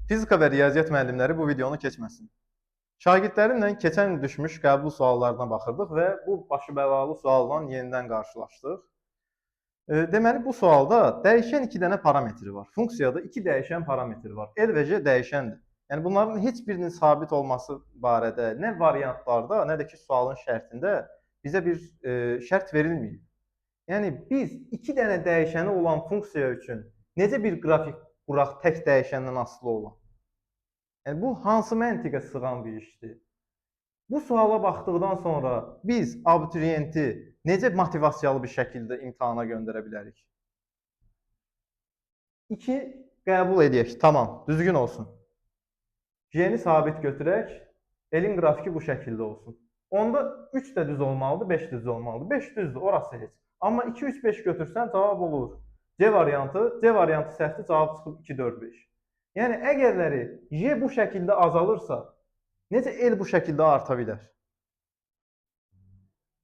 Fizika və riyaziyyat müəllimləri bu videonu keçməsin. Şagirdlərimlə keçən il düşmüş qəbul suallarına baxırdıq və bu başı bəlalı sualla yenidən qarşılaşdıq. Deməli bu sualda dəyişən iki dənə parametri var. Funksiyada iki dəyişən parametri var. L və J dəyişəndir. Yəni bunların heç birinin sabit olması barədə nə variantlarda, nə də ki sualın şərtində bizə bir şərt verilməyib. Yəni biz iki dənə dəyişəni olan funksiya üçün necə bir qrafik quraq tək dəyişəndən asılı olan? Yəni bu hansı məntiqə sığan bir işdir? Bu suala baxdıqdan sonra biz abituriyenti necə motivasiyalı bir şəkildə imtahana göndərə bilərik? 2 qəbul edək, tamam, düzgün olsun. J-ni sabit götürək, L-in qrafiki bu şəkildə olsun. Onda 3 də düz olmalıdır, 5 də düz olmalıdır. 5 düzdür, orası heç. Amma 2, 3, 5 götürsən cavab olur. C variantı səhvdir, cavab çıxıb 2, 4, 5. Yəni əgərləri J bu şəkildə azalırsa, necə L bu şəkildə arta bilər?